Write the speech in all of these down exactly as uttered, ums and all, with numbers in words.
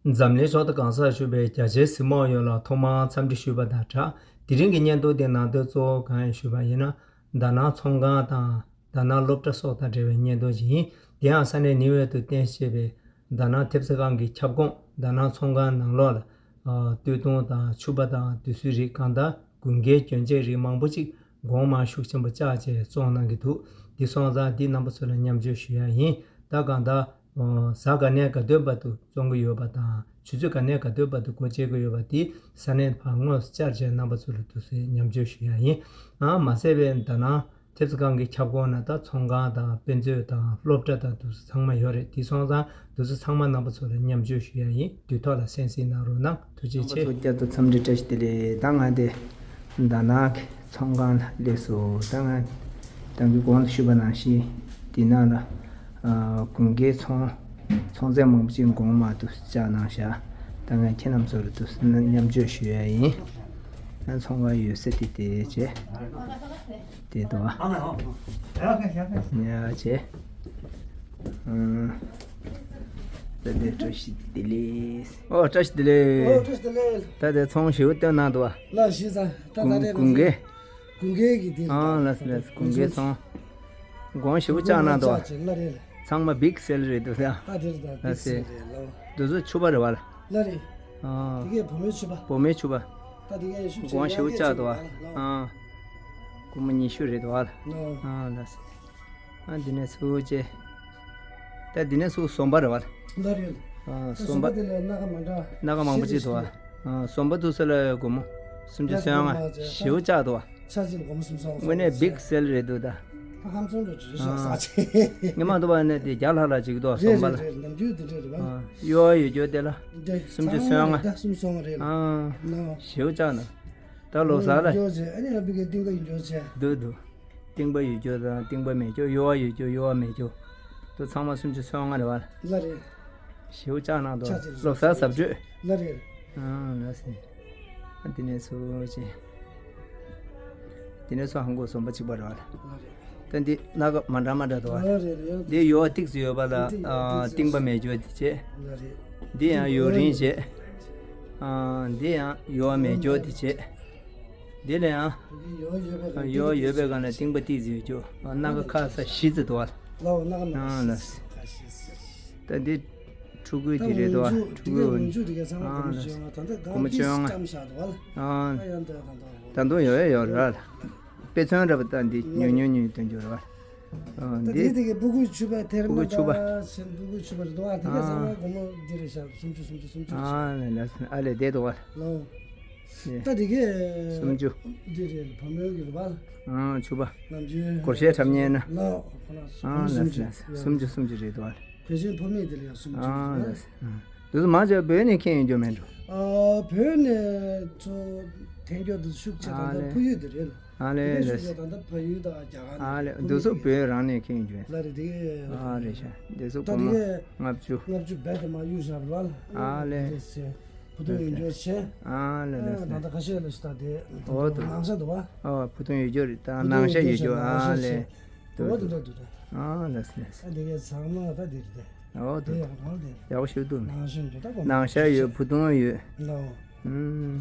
འཛམ་གླིང་ཕྱོགས་བསྡུས་གང་སར་བཞུགས་པའི་རྒྱ་ཆེའི་གཟིགས་མོ་བ་ཡོངས་ལ་ཐོག་མར་འཚམས་འདྲི་ཞུས་པ་དང་སྦྲགས། དེ་རིང་གི་བརྙན་ཐུང་དེ་ནང་དོན་གཙོ་བོ་གང་ཡིན་ཞུས་པ་ཡིན་ན། དྷ་ན་ཚོང་ཁང་དང་དྷ་ན་སློབ་གྲྭ་སོགས་དང་འབྲེལ་བའི་བརྙན་ཐུང་ཞིག་ཡིན། དེ་ཡང་ས་གནས་ནིའུ་ཡོག་ཏུ་རྟེན་གཞི་བྱས་པའི་དྷ་ན་ཐེབས་རྩ་ཁང་གི་ཁྱབ་ཁོངས་དྷ་ན་ཚོང་ཁང་ནང་ལོགས་ལ། ཨ། སྟོད་ཐུང་དང་ཕྱུ་པ་དང་དུས་ཚོད་རིགས་གང་ལྟར་དགུན་ཁའི་གྱོན་ཆས་རིགས་མང་པོ་ཅིག་དགོང་མང་ཤུགས་ཆེན་པོ་བཅག་བྱས་བཙོང་གནང་གི་འདུག། འདི་སོང་ཙང་འདི་རྣམ་པ་ཚོ་ལ་མཉམ་སྤྱོད་ཞུ་ཡ་ཡིན། ད་གང་ལྟར། ཨོ། གཟའ་ག་ནས་ག་དུས་བར་དུ་བཙོང་གི་ཡོད་པ་དང་། ཆུ་ཚོད་ག་ནས་ག་དུས་བར་དུ་སྒོ་འབྱེད་ཀྱི་ཡོད་པ་དེ་ས་གནས་ཕར་དངོས་སུ་བཅར་བྱས་རྣམ་པ་ཚོ་ལ་འདུག་སེ་མཉམ་སྤྱོད་ཞུ་ཡ་ཡིན། ཨ། མ་ཟད་པའི་དྷ་ན་ཐེབས་རྩ་ཁང་གི་ཁྱབ་ཁོངས་ན་ད་ཚོང་ཁང་དང་དཔེ་མཛོད་དང་སློབ་གྲྭ་དང་འདུག་སེ་ཚང་མ་ཡོད་རེད། དེ་སོང་ཙང་འདུག་སེ་ཚང་མ་རྣམ་པ་ཚོ་ལ་མཉམ་སྤྱོད་ཞུ་ཡ་ཡིན། དུས་ཐོག་ལ་གསན་གཟིགས་གནང་རོགས་གནང་། ཐུགས་རྗེ་ཆེ། རྣམ་པ་ཚོ་བསྐྱར་དུ་འཚམས་འདྲི་བཀྲ་ཤིས་བདེ་ལེགས། ད་ང་དེ་དྷ་ན་གི་ཚོང་ཁང་ལ་སླེབས་སོང་། ད་ང་ད་གིན་གོང་དུ་ཞུས་པ་ནང་བཞིན་དེ་ནང་ལ། ཨ། དགུན་ཁའི་ཚོང་ཚོང་རྫས་མང་པོ་ཅིག་དགོང་མང་དུ་བཅག་གནང་བཞག། ད་ང་ཁྱེད་རྣམ་ཚོ་ལ་འདུག་སེ་མཉམ་སྤྱོད་ཞུ་ཡ་ཡིན། ད་ཚོང་ཁང་ཡོད་ས་དེ་དེ་བྱས། དེ་དོ། ཡ་བྱས། ཨ། ད་དེ་བཀྲ་ཤིས་བདེ་ལེགས། ཨོ། བཀྲ་ཤིས་བདེ་ལེགས། ཨོ། བཀྲ་ཤིས་བདེ་ལེགས། ད་དེ་ཚོང་ཞེ་པོ་སྟོན་གནང་འདུག་བ། ལགས་ཞེས་ཙང་ད་ད་དེ་དགུན་ཁའི། དགུན་ཁའི་གི་དེ་རེད། ཨ། ལགས་ལགས། དགུན་ཁའི་ཚོང་། དགོང་ཞེ་པོ་བཅག་གནང་འདུག་བ། ལགས་རེད། ཚང་མ་བིག་སེལ་རེད་འདུག་ད། ད་དེ་རེད། ད་ལགས་བིག་སེལ་རེད་ལགས། འདི་ཚོ་ཕྱུ་པ་རེད་བ། ལགས་རེད། ཨ། དེ་གའི་བུ་མོའི་ཕྱུ་པ། བུ་མོའི་ཕྱུ་པ། ད་དེ་གའི་ཤུགས་ཆེ་དགོང་ཞེ་པོ་བཅག་འདུག་བ། ཡང་གཅིག་ཡོད་པ་ལགས། ཨ། སྒོར་མོ་ཉི་ཤུ་རེད་འདུག་བ། ལགས། ཨ། ལགས། ཨ། འདི་ནས་ཚུར་བྱས། ད་འདི་ནས་ཚུར་ཟོམ་པ་རེད་བ། ལགས་རེད། ཨ། ད་ཟོམ་པ། ཟོམ་པ་དེ་ལ་སྣ་ཁ་མ་འདྲ། སྣ་ཁ་མང་པོ་ཅིག་འདུག་བ། ཨ། ཟོམ་པ་འདུག་ས་ལ་སྒོར་མོ་སུམ་ཅུ་སོ་ལྔ། ཞེ་པོ་བཅག་འདུག་བ། ཆ་ཅིག་ལ་སྒོར་མོ་སུམ་ཅུ་སོ་ལྔ། དངོས་གནས་བིག་སེལ་རེད་འདུག་ད། ད་ཧམ་སོང་འགྲོ་ཅི་ཤོག་ས་ཆེ། ངས་མ་འདུག་བ་ནས་དེ་བརྒྱ་ལྷག་ལ་ཅིག་འདུག་བ། རེད་ཟོམ་པ་ལ། རེད་རེད། ནམ་རྒྱུན་དེ་འདྲས་རེད་བ། ཨ། གཡོ་བ་ཡོད་རྒྱུ་དེ་ལ། རེད། སུམ་ཅུ་སོ་ལྔ། ད་སུམ་ཅུ་སོ་ལྔ་རེད་ལ། ཨ། ན། ཞེ་པོ་བཅག་ན། ད་ལོ་གསར་ལ། ཡོད་ཅེ། ཨ་ནི་ང་བི་གའི་ཏིང་པ་ཡོད་རྒྱུ་ཆེ། འདུག་འདུག། ཏིང་པ་ཡོད་རྒྱུ་དང་ཏིང་པ་མེད་རྒྱུ། གཡོ་བ་ཡོད་རྒྱུ་གཡོ་བ་མེད་རྒྱུ། དུ་ཚང་མ་སུམ་ཅུ་སོ་ལྔ་རེད་བ། ལགས་རེད། ཞེ་པོ་བཅག་གནང་འདུག། ཆ་ཅིག་ལོ་གསར་གཟབ་སྤྲོས། ལགས་རེད། ཨ། ལགས་སེ། ཨ། དེ་ནས་ཚུར་བྱས། དེ་ནས་ཚུར་ཧང་གོ་ཟོམ་པ་གཅིག་པ་རེད་བ། ལགས་རེད། ད་འདི་སྣ་ཁ་མ་འདྲ་མ་འདྲ་འདུག་བ། ལགས་རེད་རེད། འདི་གཡོ་བ་ཏིག་ཙམ་ཡོད་པ་ལ། ཏིག་ཨ། ཏིག་ཙམ། ཏིང་པ་མེད་རྒྱུ་དེ་བྱས། ལགས་རེད། འདི་ཡང་ཡོ་རིང་བྱས། ཨ། འདི་ཡང་གཡོ་བ་མེད་རྒྱུ་དེ་བྱས། འདི་ལ་ཡང་། ཡོ་ཡོད་པའི་སྒང་ལ། ཡོ་ཡོད་པའི་སྒང་ལ་ཏིང་པ་ཏིག་ཙམ་ཡོད་རྒྱུ། སྣ་ཁ་ཁ་ས་བཞི་ཙམ་འདུག་བ། ལའོ། སྣ་ཁ་ན། ཨ། ལ། ཁ་ཤས་ཟེར། ད་འདི་ཕྲུ་གུའི་དེ་རེད་འདུག་བ། ཕྲུ་གུའི། འོ། འཇུ་དེ་ག་ཚང་མ། ཨ། སྒོར་མོ་ལ། བཅོ་ལྔ། ད་ལྟ་སྒོར་མོ་བཅོ་ལྔ་བཀྲམ་བཞག་འདུག་བ། ཨ། ད་ཡང་ད་ད་ད་ད་དུང་ཡོད་ཡོད་རེད། དཔེ་མཚོན་འདྲ་པོ་ད་འདི་ཉུང་ཉུང་ཉུང་སྟོན་རྒྱུ་རེད་བ། ཨ། ད་འདི། དེ་དེ་གའི་ཕྲུ་གུའི་ཕྱུ་པ་ཐེར་མ། ཕྲུ་གུའི་ཕྱུ་པ། ད་ཕྲུ་གུའི་ཕྱུ་པ་རེད་འདུག་བ། དེ་ག་ཚང་མ། ཨ། སྒོར་མོ་འདི་རེད་ཤག། སུམ་ཅུ་སུམ་ཅུ་སུམ་ཅུ། ཨ་ལ་ལ། ཨ་ལས་བསྡད་འདུག་བ། ལའོ། ད་དེ་གས། སུམ་ཅུ། འདི་རེད། བུ་མོའི་གི་རེད་པ། ཨ། ཕྱུ་པ། ནམ་རྒྱུན་སྒོར་གཞས་འཁྲབ་མཁན་ན། ལའོ། ཁོ་ན། ཨ། སུམ་ཅུ་ལ། སུམ་ཅུ་སུམ་ཅུ་རེད་འདུག་བ། བོད་ཆེན་ཕོ་མོའི་དེ་ལ་ཡང་སུམ་ཅུ། ཨ། རེད། ལ། ཨ། དེ་ཚོ་མང་ཆེ་བ་བོད་ནས་ཁྱེར་ཡོང་རྒྱུ་མེད་འགྲོ། ཨ། བོད་ནས་ཚོ་ཐོན་རྒྱུ་དེ་ཤུགས་ཆེ། ཨ་ད་ལྟ། ལེ། ཕ་ཡུལ་དེ་རེད། ཨ་ལེ། དེ་ལེ། ཤུགས་ཆེ། ད་ལྟ་ཕ་ཡུལ་དང་རྒྱ་གར། ཨ་ནས། ལེ། ཕོ་མོ་འདི་ཚོ་དེ་བོད་རང་ནས་ཁྱེར་ཡོང་རྒྱུ། ལ་རེད་དེ། ཨ། རེད་ཤག། འདི་ཚོ་ད་སྒོར་མོ་དེ་གས་ལྔ་བཅུ། ལྔ་བཅུ་རྦད་དེ་མར་གཡུག་བཞག་རེད་པ། ཨ་ལེ། དེ་བྱས། བུ་ཐུང་ཡོད་རྒྱུ་བྱས། ཨ་ལེ་ལེ། ཨ། ད་ལྟ་ཁ་ཤས་ལ་ཞིག་ད་དེ། འོ་འདུག། ནང་ཤ་འདུག་བ། ཨ། བུ་ཐུང་ཡོད་རྒྱུ་རེད། ད་བུ་ཐུང་ནང་ཤ་ཡོད་རྒྱུ། ཡོད་རྒྱུ། ཨ་ལེ། འདུག་འོ་འདུག། དེ་འདྲ་འདུག་ད། ཨ་ལེ་ལེ། ཨ། དེ་གས་ཚང་མ་ད་དེ་རེད་དེ། འོ་དེ། འདུག་ཡག་པོ་དེ། ཡག་པོ་ཞིག་འདུག། ནང་ཤ་ཡོད་རྒྱུ། ད་སྒོར་མོ་ནང་ཤ་ཡོད། བུ་ཐུང་ཡོད། ལའོ། ཨུམ།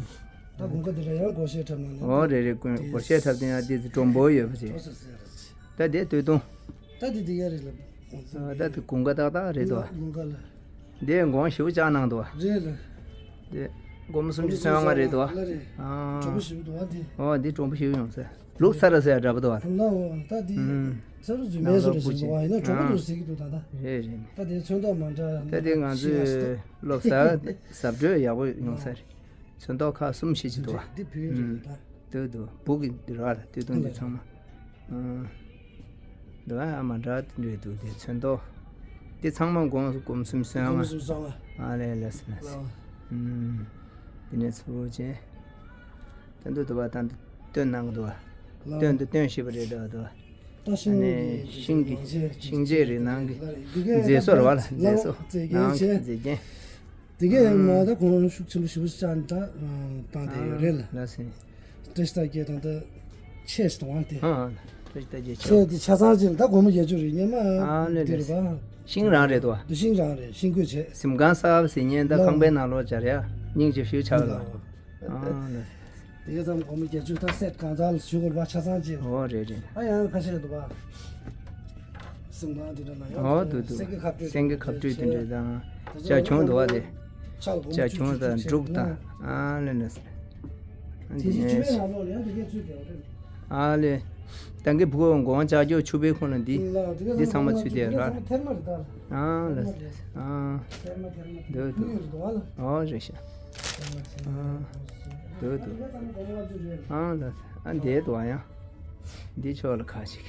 ད་དགུན་ཁ་དེ་ལ་ཡང་སྒོར་གཞས་འཁྲབ་གནང་ནས། འོ་རེད་རེད། སྒོར་གཞས་འཁྲབ་དེ་ཡང་དེ་ཚོ་མགྲོན་པོ་ཡོད་པ་བྱས། ད་དེ་སྟོད་ཐུང་། ད་དེ་དེ་ག་རེད་ལབ། ཨ། ད་དེ་དགུན་ཁ་ཏག་ཏག་རེད་དོ། དགུན་ཁ་ལ། འདི་དགོང་ཞེ་པོ་བཅག་གནང་འདུག་བ། རེད་ལ། འདི་སྒོར་མོ་སུམ་ཅུ་སོ་ལྔ་རེད་དོ། ལ་རེད། ཨ། གྲོགས་པོ་ཞེ་པོ་འདུག་བ་དེ། ཨོ། འདི་གྲོགས་པོ་ཞེ་པོ་ཡོང་ས། ལུག་ས་ར་ས་ཡ་འདྲ་པོ་འདུག་བ། ལ་འོ། ད་དེ། ཨུམ། ས་རུ་རྫུན་མའི་ས་རུ་ཞིག་འདུག་བ། ཡིན་ན་གྲོགས་པོ་འདུག་ཟེར་གྱི་འདུག་ད་ལྟ། རེད་རེད། ད་དེ་ཚོན་མདོག་མ་འདྲ། ད་དེ་ང་ཚོའི་ལོ་གསར་གཟབ་སྤྲོས་ཡག་པོ་ཡོང་ས་རེད། ཚོན་མདོག་ཁག་གསུམ་བཞི་ཅིག་འདུག་བ། འདི་བོད་རེད་ད། འདུག་འདུག། སྦུག་གི་འདི་ར་ལ་སྟོད་ཐུང་འདི་ཚང་མ། ཨ། འདི་བ་ཨ་མ་འདྲ་འདྲ་འདུག་དེ་ཚོན་མདོག་དེ་ཚང་མ་སྒོར་མོ་སུམ་ཅུ་སོ་ལྔ། སྒོར་མོ་སུམ་ཅུ་སོ་ལྔ། ཨ་ལེ་ལེ་སི་ལེ་སི། ཨ། ཨུམ། དེ་ནས་ཚུར་བྱས། ད་འདུག་འདུག་བ། ད་འདི་སྟོན་གནང་གི་འདུག་བ། ལ། སྟོན་འདི་སྟོན་ཞེས་པ་རེད་འདྲ་འདུག་བ། ད་ཤིང་གི། ཨ་ནི་ཤིང་གི་མང་ཆེ། ཤིང་ཆས་རེད། ནང་གི་འདི་གའི་མཛེས་བཟོ་རེད་བ་ལ། ལ་མཛེས་བཟོ། མཛེས་རྒྱན་ནང་གི་བྱས། མཛེས་རྒྱན། དེ་གས་ཨ། མ་ད་གོང་ལ་ཤུགས་ཆེན་པོ་ཞེ་པོ་ཅིག་བཅག་བཏང་བསྡད་ཡོད་རེད་ལ། ལགས་སེ། བཀྲ་ཤིས་རྟགས་བརྒྱད་དང་ད་ཆས་ཤིག་དང་བ་དེ། ཨ། བཀྲ་ཤིས་རྟགས་བརྒྱད་ཆས། ཆས་དེ་ཆ་ཚང་ཅིག་ད་སྒོར་མོ་བརྒྱད་ཅུ་རེད། སྔོན་མ་ཨ་ལེ་དེ་ལེ། རེད་པ། ཤིང་རང་རེད་དོ། འདི་ཤིང་རང་རེད། ཤིང་བརྐོས་བྱས། གཟིམ་ཁང་གསར་པ་ཟེར་མཁན་ད་ལོ། ཁང་པའི་ནང་ལོགས་སྦྱར་ཡ། སྙིང་རྗེ་ཞུ་ཆགས་ལ། ལོ། ཨ་ལ། དེ་ག་ཙམ་སྒོར་མོ་བརྒྱད་ཅུ་ད་སེ་ཊི་གང་ཚང་ལ་ཞུ་དགོས་པ་ཆ་ཚང་ཅིག་ཨོ་རེད་རེད། ཨ་ཡང་ཁ་ཤས་འདུག་པ། གཟིམ་ཁང་དེ་འདྲ་ན་ཡང་ཨོ་འདུག་འདུག་སེང་གེ་ཁ་སྤྲོད། སེང་གེ་ཁ་སྤྲོད་དེ་འདྲ་དང་། ལྕགས་གྱང་འདུག་པ་དེ། ལྕགས་གྱང་དང་འབྲུག་དང་། ཨ་ལ་ལ། དེ་ནས་ཨ་ལས། ད་གི་བུ་གུ་འགོང་ལྕགས་ཀྱོག་ཕྱུ་པའི་ཁོང་ལ་འདི། འདི་ཚང་མ་ཚུད་དེ་ར། ཨ་ལ། ཨ། འདོད་འདོད། ཨ་རེད་ཤག་ཨ། འདོད་འདོད། ཨ་ལ། ཨ་འདས་འདུག་ཨ་ཡང་། འདི་ཕྱོགས་ལ་ཁ་ཅིག་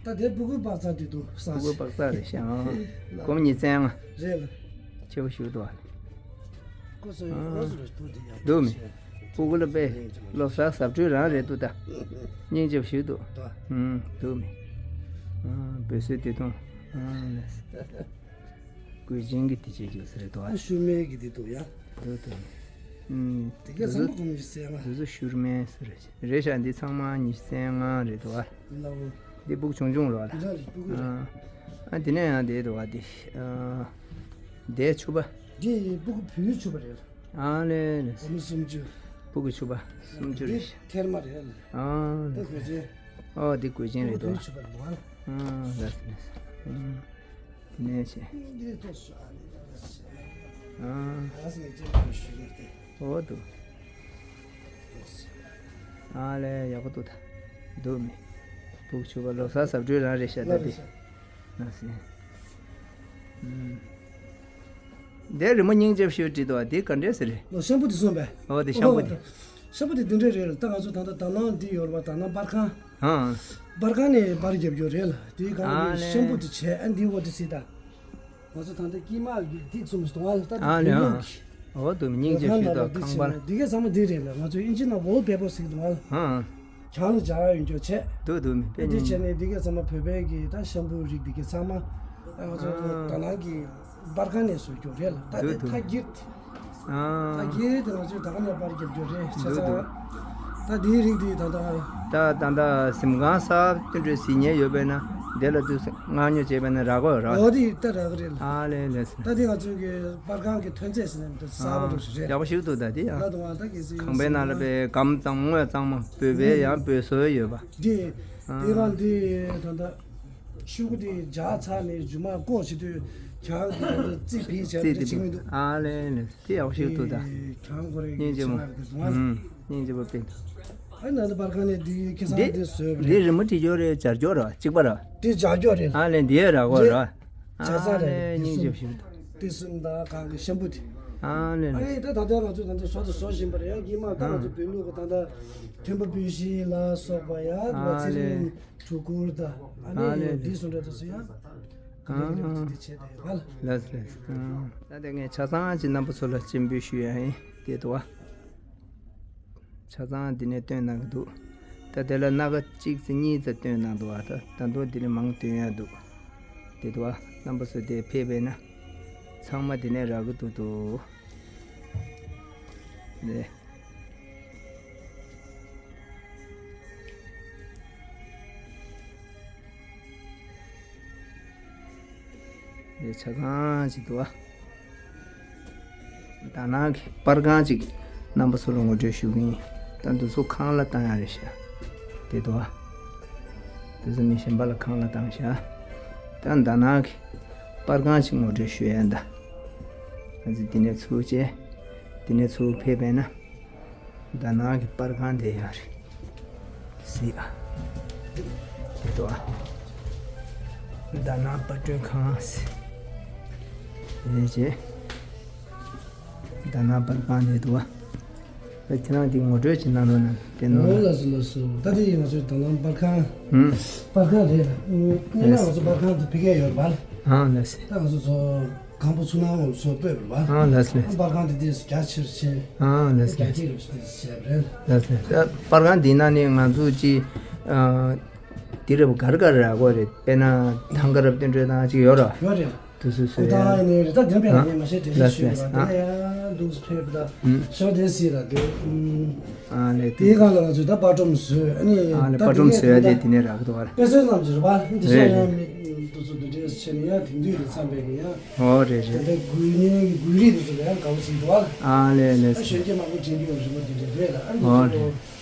ད་དེ་སྤུ་གུའི་པགས་ཚང་དེ་འདུག་སྤུ་གུའི་པགས་ཚང་རེད་ཤག་ཨ། སྒོར་མོ་ཉིས་སྟོང་ལྔ། རེད་ལ། ཆེ་བོ་ཞིག་འདུག་ཨ། སྐུ་སྲོག་ཡོད་རོགས་སུ་རོགས་སྤུ་དེ་ཡག་འདུག་མི། སྤུ་གུ་ལ་དཔེ་ལོ་གསར་གཟབ་གྲོས་རང་རེད་འདུག་ད། སྙིང་རྗེ་པོ་ཞིག་འདུག་ད། ཨུམ་འདུག་མི། ཨ་འབོད་སྲོལ་དེ་མཐོང་། ཨ་ལས། གོས་ཆེན་གྱི་དེ་བྱེད་རྒྱུ་ཟེར་འདུག་ཨ། ཤུར་མའི་གི་དེ་འདུག་ཡ། འདུག་འདུག་ཨུམ། དེ་གས་བསམ་བློ་གོམས་ཀྱི་སེ་མ། དེ་ཚོ་ཤུར་མའི་ཟེར་རེད་ཤག་འདི་ཚང་མ་ཉི་ཤུ་རྩ་ལྔ་རེད་འདུག་ཨ། ལའོ། འདི་སྤུ་གུ་ཆུང་ཆུང་རེད་བ། འདི་འདྲ་རེད་སྤུ་གུ་རེད། ཨ་འདི་ནས་ཡང་འདི་འདུག་བ་འདི། ཨ་འདི་ཕྱུ་པ། འདི་སྤུ་གུ་བུའི་ཕྱུ་པ་རེད། ཨ་ལས་ལས། སྒོར་མོ་སུམ་ཅུ། སྤུ་གུ་ཕྱུ་པ་སུམ་ཅུ་རེད། འདི་ཐེར་མ་རེད། ཨ་འདི་གོས་ཆེན། ཨོ་འདི་གོས་ཆེན་རེད་འདུག་བ། སྤུ་གུ་ཕྱུ་པ་རེད་འདུག་བ། ཨ་ལས་ལས། ཨ་འདི་ནས་བྱས། འདི་ཐོག་སུ་ཨ་ནི་ཨ། ཨ་སི་ནས་ཅན་པ་ཞུ་གི་སྟེ། ཨོ་འདུག་ཨ་ལས་ཡག་པོ་འདུག་ད། འདུག་མི། སྤུ་གུ་ཕྱུ་པ་ལོ་གསར་གཟབ་གྲོས་རང་རེད་ཤག་ད་འདི། ལ་སི། ཨུམ། འདི་རི་མོ་སྙིང་རྗེ་པོ་ཞིག་བྲིས་འདུག་བ་འདི་ག་འདྲས་ཟེར་རེད། ལོ་ཤམ་བུ་དེ་གསུངས་པས། ཨོ་དེ་ཤམ་བུ་དེ། ཤམ་བུ་དེ་འདི་འདྲས་རེད་ད་ང་ཚོ་ད་ལྟ་དང་བླངས་འདི་ཡོད་རེད་པ་དང་བླངས་པར་ཁང་། ཨང་། པར་ཁང་ནས་པར་རྒྱབ་རྒྱུ་རེད་ལ་དེའི་སྒང་ཨ་གི་ལེ། ཤམ་བུ་དེ་བྱས་ཨ་འདི་འོ་དེ་སྲིད་ད། ང་ཚོ་ད་ལྟ་དཀྱིལ་མ་གི་འདི་བཙུམས་སུ་གཏོང་བ་ལ་ད་ཨ་ལེ། ཨང་། འོ་དུ་སྙིང་རྗེ་ཞུས་དང་ཁང་པ་ལ། འདི་གས་ཚང་མ་འདི་རེད་ལ་ང་ཚོ་ཨིན་ཇི་ནང་ཝོལ་པེ་པར་ཟེར་གི་འདུག་ཨ། ཨང་། གྱང་ལ་སྦྱར་ཡོང་རྒྱུ་བྱས། འདུག་འདུག་མི་དཔེ་འདི་བྱས་ནས་འདི་གས་ཚང་མ་བོད་པའི་གི་ད་ཤམ་བུ་རིགས་འདི་གས་ཚང་མ་ད་ང་ཚོ་ཨ། ད་ནང་གི་པར་ཁང་ནས་བཟོ་རྒྱུ་རེད་ལ་ད་འདུག་དེ་འདུག་མཐའ་འགྱེད། ཨ། ད་གལ་ཏེ་ང་ཚོས་ད་ག་ནས་པར་རྒྱབ་རྒྱུ་རེད་བྱས་འདུག་ཙང་། འདུག་ད་དེའི་རིགས་དེ་ད་ལྟ། ད་ད་ལྟ་གཟིམ་ཁང་གསར་པ་དེ་འདྲ་ཟིན་ཉེ་ཡོད་པས་ན་དེ་ལ་དུས་མངགས་ཉོ་བྱས་པས་ན་རག་གོ་ར། འོ་དེ་ད་རག་གི་རེད་ལ། ཨ་ལེ་ལེ་ཟེར། ད་དེ་ང་ཚོའི་གི་པར་ཁང་གི་ཐོན་རྫས་ཟེར་ན་མི་འདུག་གསར་པ་འདྲ་ཞིག་རེད། ཡག་པོ་ཞིག་འདུག་ད་དེ་ཡང་། ད་དུང་ཨ་ད་གལ་སྲིད་ཁང་པའི་ནང་ལ་པའི་སྒམ་གཙང་དངོས་གཙང་མ་བོད་པའི་ཡང་བོད་བཟོ་ཡོད་པ། དེ་དེ་རང་དེ་ད་ལྟ། ཤུ་གུ་དེ་འཇག་ཚར་ནས་རྒྱུ་མ་བཀོག་བྱེད་དུས་གྱང་གི་ད་ལྟ་རྩིག་ཕིག་བྱས་རྩིག་དེ་དེ་བྱེད་མི་འདུག་ཨ་ལེ་ལེ་དེ་ཡག་པོ་ཞིག་འདུག་ད། གྱང་ཁོ་རེ་སྙིང་རྗེ་མོ། ཆེ་བ་རེད་དེ་སོང་ཨ། ཨུམ། སྙིང་རྗེ་པོ་དཔེ་འདུག་ཨ་ནི་ད་པར་ཁང་ནས་འདི་ཁེ་སང་འདི་འདི་བཟོས་པ་འདི་རེད། རི་མོ་བྲིས་ཡོད་རེད་སྦྱར་ཡོད་རེད་བ་གཅིག་པ་རེད་བ། འདི་སྦྱར་ཡོད་རེད། ཨ་ལེ་འདི་ཡོད་རེད་བ་གོ་རེད་བ། ཨ་ལེ་སྙིང་རྗེ་པོ་ཞིག་འདུག་དེ་གསུམ་དང་གང་གི་ཤམ་བུ་དེ། ཨ་ལེ་ཨ་ལེ། ནི་ད་ད་ལྟ་ང་ཚོས་ད་ལྟ་བཟོ་དང་བཟོ་བཞིན་པ་རེད་ཡང་དཀྱིལ་མ་ད་ང་ཚོ་བོད་ལུགས་ཀྱི་ད་ལྟ་མཐུན་པ་སྤུན་བཞི་ལ་སོགས་པ་ཡང་ཨ་ཚེ་རིང་། ཕྲུ་གུར་དང་ཨ་ནི་ཨ་ལེ་འདི་སུ་འདྲ་དུ་སུ་ཡང་ག་ལེ་ག་ལེ་ཚིག་འདི་བྱས་ཏེ་ཡོད་པ་ལ། ལགས་ལགས། ད་དེ་ངས་ཆ་ཚང་གཅིག་རྣམ་པ་ཚོ་ལ་སྤྱན་འབུལ་ཞུ་ཡ་ཡིན་དེ་འདུག་བ། ཆ་ཚང་འདི་ནས་སྟོན་གནང་གི་འདུག་ད་དེ་ལ་སྣ་ཁ་གཅིག་ཙམ་གཉིས་ཙམ་སྟོན་གནང་འདུག་བ། ད་ད་དུང་འདི་ནས་མང་སྟོན་ཡ་འདུག་དེ་འདུག་བ། རྣམ་པ་ཚོ་དེ་ཕེབས་པས་ན་ཚང་མ་འདི་ནས་རག་གི་འདུག་འདུག་ནས། འདི་ཆ་ཚང་ཅིག་འདུག་ཨ། ད་ནང་གི་པར་ཁང་ཅིག་རྣམ་པ་ཚོ་ལ་ངོ་སྤྲོད་ཞུ་གི་ཡིན། ད་འདི་ཚོ་ཁང་གླ་བཏང་ཡ་རེད་ཤག་དེ་འདུག་ཨ། འདི་ཚོ་མི་གཞན་པ་ལ་ཁང་གླ་བཏང་ཤག་ད་ད་ནང་གི་པར་ཁང་ཅིག་ངོ་སྤྲོད་ཞུ་ཡ་ད། ང་ཚོ་འདི་ནས་ཚུར་བྱས། འདི་ནས་ཚུར་ཕེབས་པས་ན། ད་ནང་གི་པར་ཁང་དེ་ཡང་རེད། སྲིད་ཨ། དེ་དོ་ཨ། ད་ནང་པར་སྐྲུན་ཁང་ཟེར། རེད་ཅེ། ད་ནང་པར་ཁང་དེ་དོ་ཨ། ཁྱེད་རང་དེ་ངོ་སྤྲོད་ཅིག་གནང་རོགས་གནང་། དེ་ནང་ལ། ལགས་སོ་ལགས་སོ། ད་དེ་ཡིན་ང་ཚོའི་ད་ནང་པར་ཁང་། ཧུམ། པར་ཁང་རེད། སྔོན་མ་ང་ཚོ་པར་ཁང་དེ་ཕ་གིར་ཡོད་རེད་པ། ཨང་ལགས་སེ། ད་ང་ཚོ་ཚོ། གང་པོ་ཚུར་ནང་ངོ་སོ་སྤོས་པ། ཨང་ལགས་ལགས། པར་ཁང་དེ་དུས་སུ་རྒྱ་ཆེར་ཕྱིན། ཨང་ལགས་རྒྱ་ལགས། ཆེར་ཕྱིན་བྱས་པ་རེད། ལགས་ལགས། པར་ཁང་འདི་ནང་ནས་ང་ཚོ་ཅི། ཨ། དེ་རབ་གར་གར་ར་གོ་རེད། དཔེར་ན་ཐང་ག་རབ་དེ་འདྲ་དང་ཅིག་ཡོད་ར། ཡོད་རེད། དུ་སུ་སུ་ཁོ་ཡ། ཐང་ནས་རི་ད་དེ་འདྲ་ཨ་ནས་མ་ཤེས་དེ་ལས་ལགས་ཤེས་ལགས། ཡོད་ར། ཨ། དེ་ཡང་འདུག་ཕེབས་ད། ཨུམ། ཤོ་དེ་སི་ར་དེ། ཨུམ། ཨ་ལས་དེ། དེའི་སྒང་ལ་ང་ཚོས་ད་པར་སྒྲོམ་བཟོས། ཨ་ནི་ཨ་ལས་ད་པར་སྒྲོམ་དེ་བཟོས་ཡ་དེ་ད་དེ་ནས་རག་གི་འདུག་བ། དཔེ་མཛོད་ཙམ་ཅིག་རེད་པ། འདི་ཤ་རེད་ཡང་རེད། མི་ སོ་སོ་འདི་འདྲའི་བྱས་ནས་ཡང་དེང་དུས་ལ་འཚམས་པའི་གི་ཡང་། ཨོ་རེད་ད་རེད། ལྟ་དགུན་གནས་ཀྱི་དགུན་རིགས་དེ་ཚོ་ལ་ཡང་དགའ་པོ་བྱེད་འདུག་ཨ། ཨ་ལས་ལས། ཨ་གཞོན་སྐྱེས་མང་པོ་དྲན་རྒྱུ་རི་མོ་དེ་འདྲ་རེད་ལ། ཨ་འདི་ཨོ་ཚོ་རེད།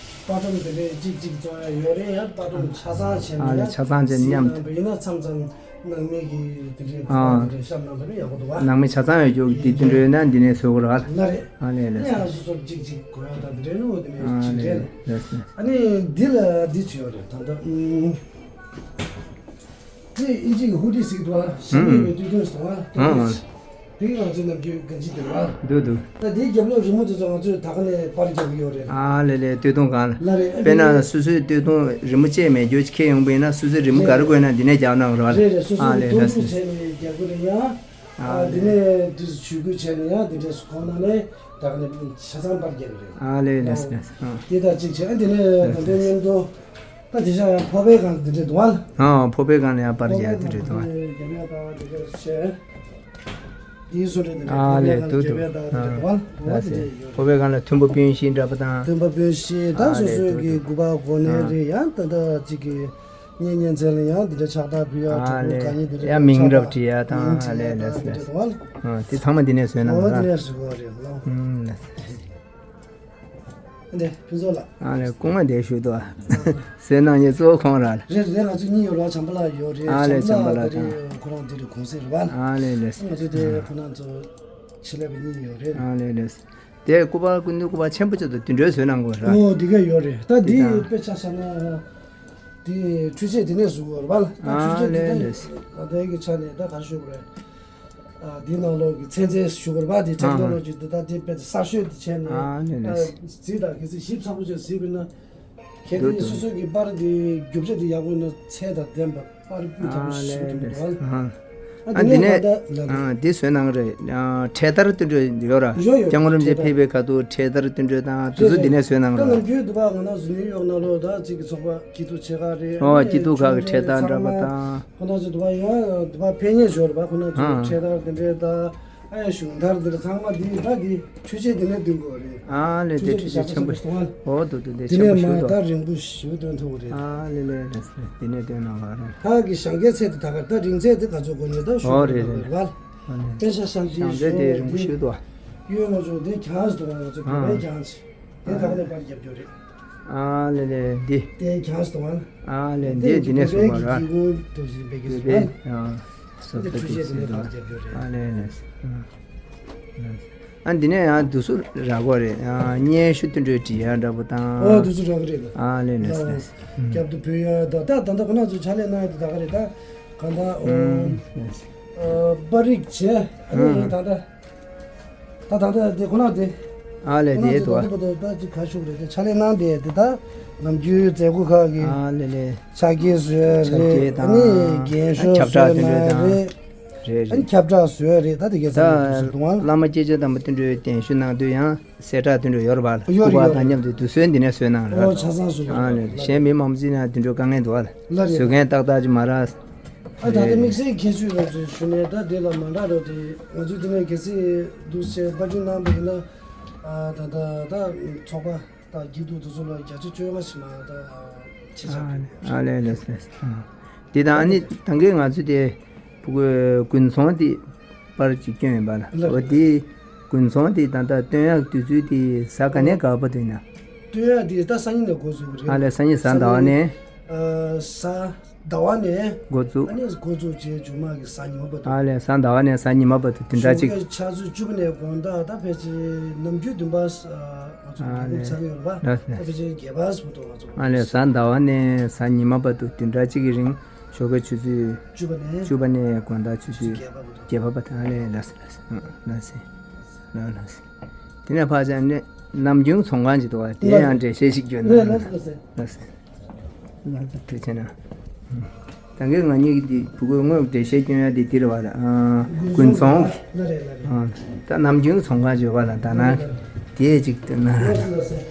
པར་སྒྲོམ་དེ་འདྲའི་གཅིག་གཅིག་བཙོང་ཡ་ཡོད་རེད། ཡང་པར་སྒྲོམ་ཆ་ཚང་བྱས་ནས་ཨ་ལས་ཡང་ཆ་ཚང་བྱས་ནས་མཉམ་གཟིགས་གནང་བ་ཡིན་ན་མཚམས་མཚམས་ནང་མི་གི་དེ་འདྲའི་ཨ་དེ་འདྲའི་བཤམས་གནང་ཐུབ་ན་ཡག་པོ་འདུག་ཨ། ནང་མི་ཆ་ཚང་ཡོད་རྒྱུ་གི་དེ་འདྲ་ཡོད་ན་འདི་ནས་བཟོ་དགོས་རེད་ཨ། ལ་རེད། ཨ་ལས་ལས། ཡང་སོ་སོར་གཅིག་གཅིག་དགོས་ཡ་དང་དེ་འདྲའི་ནོ་དེ་ནས་ཨ་གཅིག་རེད། ལས་ལས། ཨ་ནི་འདི་ལ་འདི་བྱས་ཡོད་རེད་ད་ལྟ། ཨུམ། དེ་ཨིན་ཇི་གི་ཧུ་ཌི་ཟེར་གྱི་འདུག་ཨ། ཞྭ་མེད་པའི་སྟོད་ཐུང་ཟེར་བ། ཨ་ཨ། དེ་ང་ཚོའི་ནམ་རྒྱུན་གང་ཅི་དེ་རེད་བ། འདུག་འདུག་ད་དེའི་རྒྱབ་ལོགས་རི་མོ་དེ་ཚོ་ང་ཚོས་ད་ག་ནས་པར་རྒྱབ་ཀྱི་ཡོད་རེད། ཨ་ལས་ལས་སྟོད་ཐུང་སྒང་ལ། ལ་རེད། དཔེར་ན་སོ་སོའི་སྟོད་ཐུང་རི་མོ་བཅས་མེད་རྒྱུ་ཁྱེར་ཡོང་པ་ཡིན་ན་སོ་སོའི་རི་མོ་ག་རེ་དགོས་ན་འདི་ནས་རྒྱབ་གནང་རོགས། རེད་རེད། སོ་སོ་ཨ་ལས་ལས་སྟོད་ཐུང་བྱས་ནས་རྒྱབ་ཀྱི་རེད་ཡ། ཨ་ཨ་འདི་ལས། ནས་དུས་སུ་ཇུས་འགོད་བྱས་ནས་ཡང་འདི་འདྲས་སུ་ཁོང་ནང་ནས་ད་ག་ནས་ཆ་ཚང་པར་རྒྱབ་ཀྱི་རེད། ཨ་ལས་ལས་ལས། ཨ་དེ་དང་གཅིག་བྱས་ཨ་འདི་ནས་ད་ལྟའི་མཉམ་དུ། ད་དེ་བཞག་ཡང་ཕོར་པའི་སྒང་འདི་འདྲས་འདུག་ཨ། ཨ་ཕོར་པའི་སྒང་ལ་ཡང་པར་རྒྱག་འདི་འདྲས་འདུག་ཨ། ཕོར་པའི་སྒང་ལ་རྒྱབ་ཡ་དང་འདི་འདྲས་བྱས། དེའི་བཟོ་གྲྭ་འདི་འདྲས་ཨ་ཕོར་པའི་ལས་སྒང་ལ་འདུག་འདུག་རྒྱབ་ཡ་དང་འདི་འདྲས་འདུག་ཨ། ཨ་ཕོར་པ་ལས་འདི་འདྲས་ཡོད་རེད། ཕོར་པའི་སྒང་ལ་མཐོན་པོ་སྤུན་བཞི་འདྲ་པོ་དང་། མཐོན་པོ་སྤུན་བཞི་ད་ཨ་སོ་ལས་སོའི་འདུག་གི་འདུག་སྐུ་པར་གོ་གནས་ཨ་རེད་ཡང་ད་ལྟ་གཅིག་གི་གཉེན་ཉེ་ཚན་ལ་ཡང་འདི་འདྲས་ཕྱག་རྟགས་ཕུལ་ཡ་ཨ་གྲོགས་པོ་ལས་གང་ཉིད་འདི་འདྲས་ཡང་མིང་ཕྱག་རྒྱབ་རྟགས་བྲིས་ཡ་དང་མིང་ཨ་བྲིས་ཡ་ལས་ལས་དང་འདི་འདྲས་འདུག་ཨ། ཨ་དེ་ཚང་མ་འདི་ནས་བཟོས་གནང་ཨོ་རེད་ཨ། འདི་འདྲས་བཟོས་གོ་རེད་ལགས། ཨུམ་ལགས། འདི་ཕུན་ཚོགས་ལགས། ཨ་ལས་སྐུ་ངོ་འདིར་བཞུགས་འདུག་ཨ། བཟོས་གནང་མཁན་གཙོ་བོ་ཁོང་རང་རེད། རེད་རེད། ང་ཚོ་གཉིས་ཡོད་རེད་བ། བྱམས་པ་ལགས་ཡོད་རེད། ཨ་ལས་བྱམས་པ་ལགས་དེ་ཁོ་རང་འདི་རེད་གུང་སེང་རེད་བ། ཨ་ལས་ལས། ང་ཚོ་དེ་ཁོ་རང་ཚོ་ཆེད་ལས་པ་གཉིས་ཡོད་རེད། ཨ་ལས་ལས། དེ་སྐུ་པར་སྐུ་མདུན་སྐུ་པར་ཆེན་པོ་ཅིག་ཏུ་དེ་འདྲའི་བཟོས་གནང་དགོས་རེད། ཨོ་འདི་ག་ཡོད་རེད། ད་འདི་དཔེ་ཆ་བཞག་ན་འདི་འཕྲུལ་ཆས་འདི་ནས་བཟོ་དགོས་རེད་བ། ད་འཕྲུལ་ཆས་འདི་ད་ད་ལྟའི་གི་ཆ་ནས་ད་ག་རེ་ཞུ་དགོས་རེད། ཨ་འདིའི་ནང་ལོགས་ཀྱི་ཚན་རྩལ་ཞུ་དགོས་རེད་པ། དེ་ཊེག་ནོ་ལོ་ཇི་འདི་ད་དེ་དཔེ་གསར་ཤོས་དེ་བྱས་ནས་ཨ་ནི་ནི་ཨ་གཟིགས་དང་གལ་སྲིད་ཞིབ་ཚགས་པོ་བྱས་གཟིགས་པ་ཡིན་ན་གལ་ཏེ་སོ་སོ་གི་པར་དེ་རྒྱུ་ཆ་དེ་ཡག་པོ་ཡིན་ན་ཚད་དང་ལྡན་པ་པར་སྤུས་དག་པོ་ཞིག་ཐུབ་འདུག་ཨ། ཨ་ཨ་འདི་ནས་ད་ལྟ་ལ་ཨ་འདི་བཟོས་གནང་རེད། ཨ་འཕྲེད་དར་དེ་འདྲ་ཡོད་ར། ཡོད་ཡོད། སྐྱབས་མགོན་རིན་པོ་ཆེ་ཕེབས་པའི་ཁ་ཐུག་འཕྲེད་དར་དེ་འདྲ་དང་དེ་ཚོ་འདི་ནས་བཟོས་གནང་ད་རེད། ནམ་རྒྱུན་དུ་བ་ང་ན་གཟུ་ནུས་ཡོག་ན་ལོ་ད་ཅིག་གི་ཚོགས་པ་སྐྱིད་སྡུག་ཆེ་ཁག་རེད། ཨོ་སྐྱིད་སྡུག་ཁག་གི་འཕྲེད་དར་འདྲ་པོ་དང་། ཁོ་ན་ཚོ་དུ་བ་ཡང་དུ་བ་ཕན་ཉེ་ཞོར་བ་ཁོ་ན་ཚོ་ཨ་འཕྲེད་དར་དེ་འདྲའི་ད་ཨ་ཡ་གཞུང་དར་དེ་འདྲ་ཚང་མ་དེ་ད་དེ་འཕྲུལ་ཆས་དེ་ནས་འདོན་དགོས་རེད། ཨ་ལེ་དེ་འཕྲུལ་ཆས་ཞབས་ཆེན་པོ་ཞིག་ཨོ་དུ་དུ་དེ་དེ་ཆེན་པོ་ནས་ཞུ་མ་དུ་ད་རིང་པོ་ཞིག་འདོན་ཐུབ་རེད། ཨ་ལེ་ལེ་ལེ་དེ་ནས་འདོན་གནང་བ་རེད། ད་གི་ཞང་གའི་ཚད་དེ་ད་ག་ད་རིང་ཚད་དེ་ག་ཚོད་གོ་ནས་ད་ཞུ་ཨོ་རེད་རེད་རེད། ཨ་ལེ་པེ་ཤ་ཤང་དེ་ཞང་གའི་དེ་རིང་པོ་ཞུ་དུ་ཨ་ཡོད་ང་ཚོ་དེ་གྱང་ཞིག་དུ་ང་ཚོ་བོད་པའི་གྱང་ཞིག་དེ་ད་ག་ནས་པར་རྒྱབ་རྒྱུ་རེད། ཨ་ལེ་ལེ་འདི། དེ་གྱང་ཞིག་དང་། ཨ་ལེ་འདི་འདི་ནས་གསུངས་པ་ར། འདི་བོད་པའི་ཨ་སོ་པ་འདི་ཞིག་འདུག་ཨ་ལེ་ལེ། ཨ་འདི་ནས་ཡང་དུ་སུ་ར་གོ་རེད། ཨ་སྙན་ཞུ་དུ་འགྲོའི་བྲིས་ཡ་འདྲ་པོ་དང་། ཨོ་དུ་སུ་ར་གོ་རེད། ཨ་ལེ་ལེ་ལེ། རྒྱབ་ཏུ་བོད་ཡ་ད་ད་ད་ད་ཁོ་ན་ཚོ་ཕྱག་ལས་གནང་ཡ་དེ་ད་ག་རེད་ད། ག་ད་ཨོ། པར་རིག་བྱས་ཨ་ནི་ད་ད། ད་ད་ལྟ་དེ་ཁོ་ན་དེ། ཨ་ལས་དེ་དོ། ད་ཅི་ཁ་ཤུག་རེད་དེ་ཕྱག་ལས་གནང་དེ་དེ་ད་ནམ་རྒྱུན་མཛད་སྒོ་ཁག་གི་ཨ་ལས་ལས། ཕྱག་འཁྱེར་བཟོས་ཕྱག་རེད། འཁྱེར་ཨ་ནི་དང་རྒྱན་ཤོག་ཁྱབ་བསྒྲགས་བཟོས་དེ་འདྲ་ན་དང་། རེད། རེད་ཨ་ནི་རེད། ཁྱབ་བསྒྲགས་བཟོས་རེད། ད་དེ་གས་ད་ཚང་མ་དུ་སུ་དུང་བ། བླ་མ་སྐྱེས་ཆེན་དམ་པ་དེ་འདྲའི་གདན་ཞུ་གནང་དུས་ཡང་གསལ་བསྒྲགས་དེ་འདྲ་ཡོད་རེད་པ། ཡོད་རེད། སྐུ་པར་ཡོད་དང་མཉམ་དུ་དུ་སུའི་འདི་ནས་བཟོས་གནང་རེད། ཨོ་ཆ་ཚང་བཟོས་ཨ་ལས་གཞན་མི་མང་པོ་ཅིག་ན་དེ་འདྲའི་དཀའ་ངལ་འདུག་ཨ། ལ་རེད། བཟོ་མཁན་ཏག་ཏག་ཅིག་མ་རག་ཨ་ད་ལྟ་དམིགས་བསལ་ཁྱད་ཆོས་ལ་ཚོས་ཞུ་ནས་ད་དེ་ལ་མ་འདྲ་རོགས་དེ་ང་ཚོའི་དེ་ནས་གལ་སྲིད་འདུག་བྱས་པར་སྐྲུན་གནང་པ་ཡིན་ན་ཨ་ད་ད་ད་ཚོགས་པ་དང་སྐྱིད་སྡུག་དེ་ཚོ་ལ་བརྒྱ་ཆ་བཅོ་ལྔ་ཞིག་མ་ད་ཆེ་ཆག་གི་ཨ་ལས་ལས་ལས། དེ་དང་ཨ་ནི་ད་གིན་ང་ཚོ་དེ་ཕྲུ་གུའི་དགུན་ཚོང་དེ་པར་ཅིག་བསྐྱོན་ཡོད་པ་ལ་ལ་འོ་དེ་དགུན་ཚོང་དེ་ད་ལྟ་སྟོན་ཡག་དུས་ཚོད་དེ་གཟའ་ག་ནས་ག་བར་དུ་ཡིན་ན། སྟོན་ཡག་དེ་ད་སང་ཉིན་ནས་འགོ་འཛུགས་རེད། ཨ་ལས་སང་ཉིན་གཟའ་ཟླ་བ་ནས། ཨ་གཟའ་ཟླ་བ་ནས་འགོ་བཙུགས། ཨ་ནི་འགོ་བཙུགས་རྗེས་མཇུག་མ་གི་གཟའ་ཉི་མ་བར་དུ། ཨ་ལས་གཟའ་ཟླ་བ་ནས་གཟའ་ཉི་མ་བར་དུ་དེ་འདྲ་ཅིག་ཞོགས་ཀའི་ཆུ་ཚོད་བཅུ་པ་ནས་དགོང་དག་ད་ཕལ་ཆེར་ནམ་རྒྱུན་བདུན་པ་ཨ་ང་ཚོ་ཨ་འགོ་ལས་ཚར་ཡོད་རེད་པ། ལས་ད་ཕལ་ཆེར་བརྒྱད་པ་བར་དུ་ང་ཚོ། ཨ་ལས་གཟའ་ཟླ་བ་ནས་གཟའ་ཉི་མ་བར་དུ་དེ་འདྲ་ཅིག་གི་རིང་ཞོགས་ཀའི་ཆུ་ཚོད་བཅུ་པ་ནས་བཅུ་པ་ནས་དགོང་དག་ཆུ་ཚོད་བརྒྱད་པ་བར་དུ། བརྒྱད་པ་བར་དུ་ཨ་ལས་ལགས་སེ་ལགས་སེ་ལགས་སེ་ལགས་སེ། དེ་ནས་ཕར་ཕྱིན་ནས་ནམ་རྒྱུན་ཚོང་ཁང་ཅིག་འདུག་པ་དེ་ཡང་འགྲེལ་བཤད་ཞིག་བརྗོད་ན་ལགས་སེ་ལགས་སེ། ལགས་སོ་ཐུགས་རྗེ་གནང་། ད་གིན་ང་གཉིས་ཀྱི་འདི་ཕྲུ་གུའི་དངོས་འབྲེལ་བཤད་སྐྱོན་ཡ་དེ་འདིར་བ་ལ་ཨ་དགུན་ཚོང་གི་ལ་རེད་ལ་རེད། ཨ་ད་ནམ་རྒྱུན་ཚོང་ཁང་བརྗོད་པ་ལ་ད་ན་དེ་ཅིག་ཏུ་ན་ལ་རེད། ལགས་སོ་ལགས་སོ།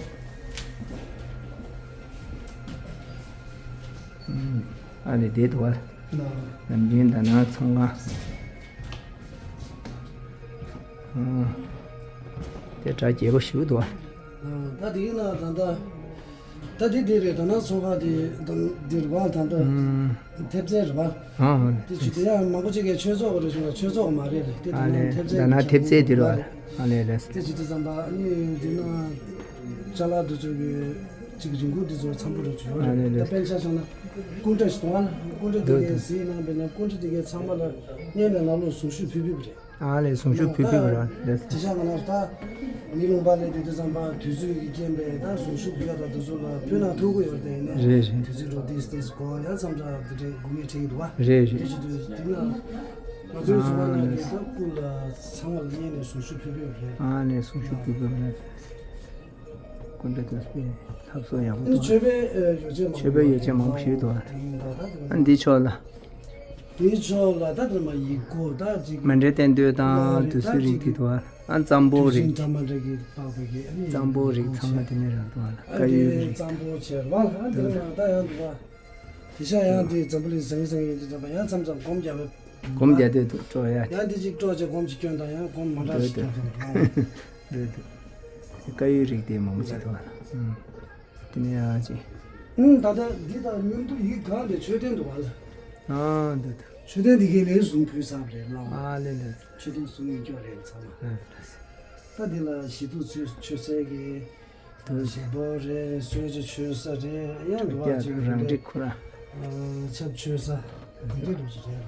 ཨ་ནི་དེ་དུ་བ་ལ་ལགས། ནམ་རྒྱུན་ད་ན་ཚོང་ཁང་། ཨ་དེ་གྲ་རྒྱས་པོ་ཞིག་འདུག་བ། ད་དེ་ཡིན་ན་ད་ལྟ། ད་དེ་དེ་རེད། ད་ནང་ཚོང་ཁང་དེ་ད་འདིར་བ་ད་ད་ཨུམ། ཐེབས་རྩའི་རེད་བ། ཨ་ཨ། དེ་ཅི་དེ་ཡང་མང་པོ་ཅིག་གིས་ཆོས་ཚོགས་རེད་བྱུང་ལ། ཆོས་ཚོགས་མ་རེད་རེད། དེ་ད་ཨ་ནང་ལེ་ཐེབས་རྩའི་ད་ནང་ཐེབས་རྩའི་དེ་རེད་བ། ཨ་ལེ་ལེ། དེ་ཅི་དེ་ཙམ་པ་ཨ་ནི་དེ་ན་ཅ་ལག་དེ་ཚོ་གི་ཅིག་རིན་གོང་དེ་ཚོ་འཚམ་པོ་རེད་བྱུང་ཨ་རེད། ལེ་ལེ། ད་དཔེར་ཆ་བཞག་ན་སྐུ་འདྲ་ཞིག་འདུག་ཨ། སྐུ་འདྲ་དེ་གའི་གཟིགས་ན་དཔེར་ན་སྐུ་འདྲ་དེ་གའི་ཚང་མ་ལ་སྔོན་ནས་ནང་ལོགས་གཟུངས་གཞུག་ཕུལ་ཕུལ་བ་རེད། ཨ་ལས་གཟུངས་གཞུག་ཕུལ་ཕུལ་བ་རེད། དེ་བཞག་ང་ལ་ད་མི་ལུང་པ་ལས་དེ་དུས་ཙམ་པ་དུས་ཚོད་ཀྱི་རྐྱེན་པས་ད་གཟུངས་གཞུག་ཕུལ་ཡ་ད་དེ་ཚོ་ལ་ཕུལ་ན་ཐུག་གི་ཡོད་དེ་ནས། རེད་རེད། དུས་ཚོད་འགྲོ་དུས་དུས་གོ་ཡ་མཚམས་ད་དེ་འདྲའི་དགོས་ངེས་ཁྲིད་ཀྱི་འདུག་བ། རེད་རེད། དེ་བྱེད་དུས་དེ་ན་ང་ཚོའི་གཟུངས་པ་ནང་གི་ད་སྐུ་ལ་ཚང་མ་ལ་སྔོན་ནས་གཟུངས་གཞུག་ཕུལ་ཕུལ་བ་རེད། ཨ་ལས་གཟུངས་གཞུག་ཕུལ་ཕུལ་བ་རེད། སྐུ་འདྲ་དུས་སྤེལ་ལྷག་བསམ་ཡག་པོ་འདུག་མཆོད་པའི་ཡོ་བྱད་མང་པོ། མཆོད་པའི་ཡོ་བྱད་མང་པོ་ཞིག་འདུག་ཨ་འདི་ཕྱོགས་ལ། དེའི་ཕྱོགས་ལ་ད་དེ་མ་ཡིག་མགོ་ད་ཅིག་མཎྜལ་རྟེན་མདོས་དང་བདུད་རྩིའི་རིགས་དེ་འདུག་ཨ་ཙམ་པོ་རིགས། འདྲ་མ་འདྲ་གི་པགས་པའི་གི་ཨ་ནི་ཙམ་པོ་རིགས་ཚང་མ་དེ་ནས་རག་འདུག་ཨ་ཨ་བཀའ་ཡོད་རིགས། ཙམ་པོ་བྱས་ར་ཨ་འདི་མ་ད་ཡང་འདུག་ཨ། དེ་ཤ་ཡང་དེ་འཛམ་བུ་གླིང་ཟང་ཟིང་ཡོད་དུས་ཙམ་པ་ཡང་མཚམས་མཚམས་སྒོམ་རྒྱག་པའི། སྒོམ་རྒྱག་དུས་འདུག་སྤྲོ་ཡ། ཡང་དེ་ཅིག་སྤྲོ་བྱས་སྒོམ་ཅིག་སྐྱོན་དང་ཡང་སྒོམ་མ་འདྲ་ཞིག་རྒྱག་དང་། འདུག་འདུག་བཀའ་ཡོད་རིགས་དེ་མང་པོ་ཞིག་འདུག་ཨ། དེ་ནས་ཡང་ཅིག་ཨུམ། ད་ལྟ་འདི་དང་མཉམ་དུ་ཡིག་གང་དེ་མཆོད་རྟེན་འདུག་བ་ལ། ཨ་འདུག་འདུག་མཆོད་རྟེན་འདི་གའི་ལས་བཟུང་ཕུལ་ཚར་བ་རེད་ལགས། ཨ་ལེ་ལེ། མཆོད་རྟེན་བཟུང་ཡོད་སྐྱོ་རེད་ཚང་མ། ཨ་ལེ། ད་འདི་ལ་ཞི་ཐུག་ཚུལ་མཆོད་སའི་གི་ད་བཞེས་སྒོ་རེད། གསོལ་ཇ་མཆོད་ས་རེད། ཡང་འདུག་བ་ཅིག་རང་འགྲིག་ཁོ་ར། ཨ་ཆབ་མཆོད་ས་འདི་འདྲ་འདྲ་ཅིག་རེད།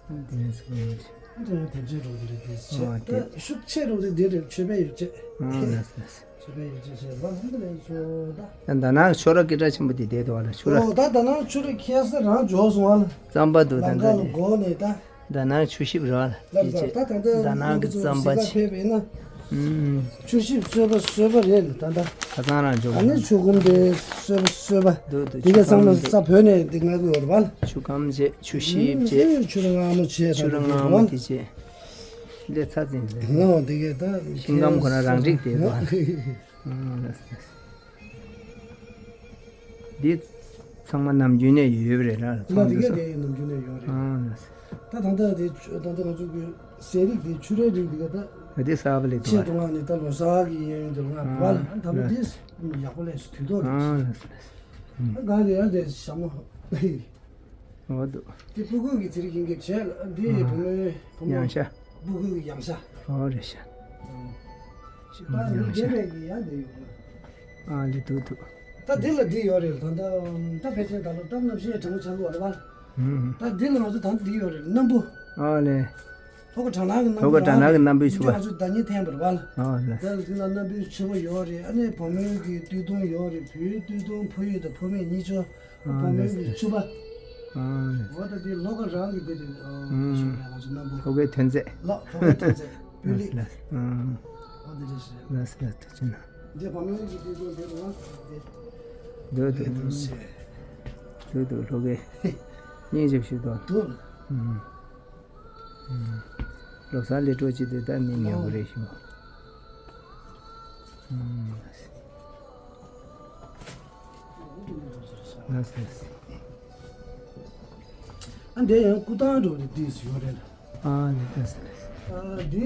ཨུམ། འདི་ནས་སོང་། འདི་ནས་དེབ་ཆེན་འགྲོ་འདི་རེད། དེ་ཨོ་ཆེ་དེ། ད་ཤུགས་ཆེ་འགྲོ་འདི་འདི་རེད། མཆོད་པའི་ཡོ་བྱད། ཨ་ལགས་ལགས། མཆོད་པའི་ཡོ་བྱད་ཆེ་བ་ཧུན་དུ་ལེན་ཆོ་ད། ད་ནང་ཆོས་ར་སྐད་གྲགས་ཆེན་པོ་དེ་བསྡད་འདུག་བ་ལ་ཆོས་ར། ཨོ་ད་ད་ནང་ཆོས་ར་ཁྱེད་ས་རང་འཇོག་སོང་བ་ལ། རྩམ་པ་འདུག་ད་ལམ་ཁ་ལ་འདི་སྒོ་ནས་ད། ད་ནང་ཆོས་ཞིབ་ར་ལ། ལབ་དེ་ད་ད་ད་ད་ནང་གི་རྩམ་པ་ཆེ། ཕེབས་ཡིན་ན། ཨུམ། ཆུ་ཞིབ་གསོལ་བ་གསོལ་བ་རེད་ད་ད། ཁ་སང་རང་འཇོག་ཨ་ནི་ཆུ་ཁུམ་དེ་གསོལ་བ་གསོལ་བ། འདུག་འདུག་དེ་ག་ཚང་མ་ས་བོད་ནས་དེ་ང་གི་ཡོད་རེད་བ། ཆུ་ཁམ་བྱས་ཆུ་ཞིབ་བྱས། ཆུ་ར་མངར་མོ་དེ་བྱས། ལས་ཚ་ཙིང་ཟེར། ལོ་དེ་ག་ད་ཤིང་སྒམ་ཁོ་ན་རང་འགྲིག་དེ་དོ། ཨ་ལགས་ལགས། འདི་ཚང་མ་ནམ་རྒྱུན་ནས་ཡོད་ཡོད་རེད་ལ། ལ་ཚང་དེ་ག་འདི་དེ་ནམ་རྒྱུན་ནས་ཡོད་རེད། ཨ་ལགས། ད་ད་ལྟ་དེ་ཆུ་ད་ལྟ་ང་ཚོ་གི་ཟས་རིགས་དེ་ཆུ་རའི་རིགས་དེ་ག་ད། ཨ་དེ་གསར་པ་ལས་ཆེད་འདུག་དུ་ང་ནི་ད་ལོ་གསར་གི་ཡིན་ཡོད་འདུག་ང་བ་ལ་ད་ལོ་དེ་ཡག་པོ་ལས་སུ་དུས་ཐོག་རེད། ཨ་ལགས། ད་ག་དེ་ཡང་དེ་ཞྭ་མོ། འོ་འདུག་དེ་སྤུ་གུ་གི་ཚེ་རིག་ཡིན་གྱི་བྱས་ལ་འདི་ཨ་བུ་མོའི་བུ་མོ་ཡང་ཤ། སྤུ་གུ་གི་ཡང་ཤ། ཨོ་རེད་ཤ། ད་འདི་ཡང་ཤ། རྒན་པའི་གི་ཡང་འདི་ཡོད་རེད། ཨ་འདི་འདུག་འདུག་ད་འདི་ལ་འདི་ཡོད་རེད། ད་ད་ད་ཕལ་ཆེར་ད་ལོ་ད་གནམ་གཤིས་གྲང་མོ་ཆགས་ཀྱི་ཡོད་རེད་བ། ཨུམ། ད་འདི་ལ་ང་ཚོ་ད་འདི་ཡོད་རེད། སྣམ་བུ། ཨ་ལེ། ལྷོ་ཁ་གྲང་ནག་གི་སྣམ་བུ། ལྷོ་ཁ་གྲང་ནག་གི་སྣམ་བུའི་ཕྱུ་པ། ང་ཚོ་ཟླ་ཉིན་འཐེན་པ་རེད་བ་ལ། ཨ་ལེ། ད་འདི་ལ་སྣམ་བུའི་ཕྱུ་པ་ཡོད་རེད། ཨ་ནི་བུ་མོའི་གི་སྟོད་ཐུང་ཡོད་རེད། བུའི་སྟོད་ཐུང་ཕོ་ཡོད་དང་ཕོ་མེད་གཉིས་ཆོག་ཨ་བུ་མོའི་ལགས་གི་ཕྱུ་པ། ཨ་ལགས། འོ་ད་དེ་ལྷོ་ཁ་རང་གི་དེ་རེད། ཨ་ཨུམ། ཤོག་ལས་ང་ཚོ་སྣམ་བུ། ལྷོ་ཁའི་ཐོན་རྫས། ལགས་ལྷོ་ཁའི་ཐོན་རྫས་སྤུས་ལེགས། ལགས་ལགས། ཨ་འོ་དེ་འདྲ་ཞིག་རེད། ལགས་ལགས། ཐུགས་རྗེ་གནང་། འདི་བུ་མོའི་གི་དེ་ཚོ་དེ་རུ་ང་དེ། འདུག་འདུག་འདུག་ཟེར། འདུག་འདུག་ལྷོ་ཁའི་སྙིང་རྗེ་ཞིག་འདུག་འདུག་ཨུམ། ལོ་གསར་སླེབས་འགྲོ་ཅིག་དེ་ད་ནི་ཉེ་པོ་རེད་ཤག་ཨ་འདི་ཡང་སྐུ་ཐང་འགྲོ་རེད། འདི་ཡོད་རེད། ཨ་ནི་ལགས་སོ་ལགས་སོ། ཨ་འདི་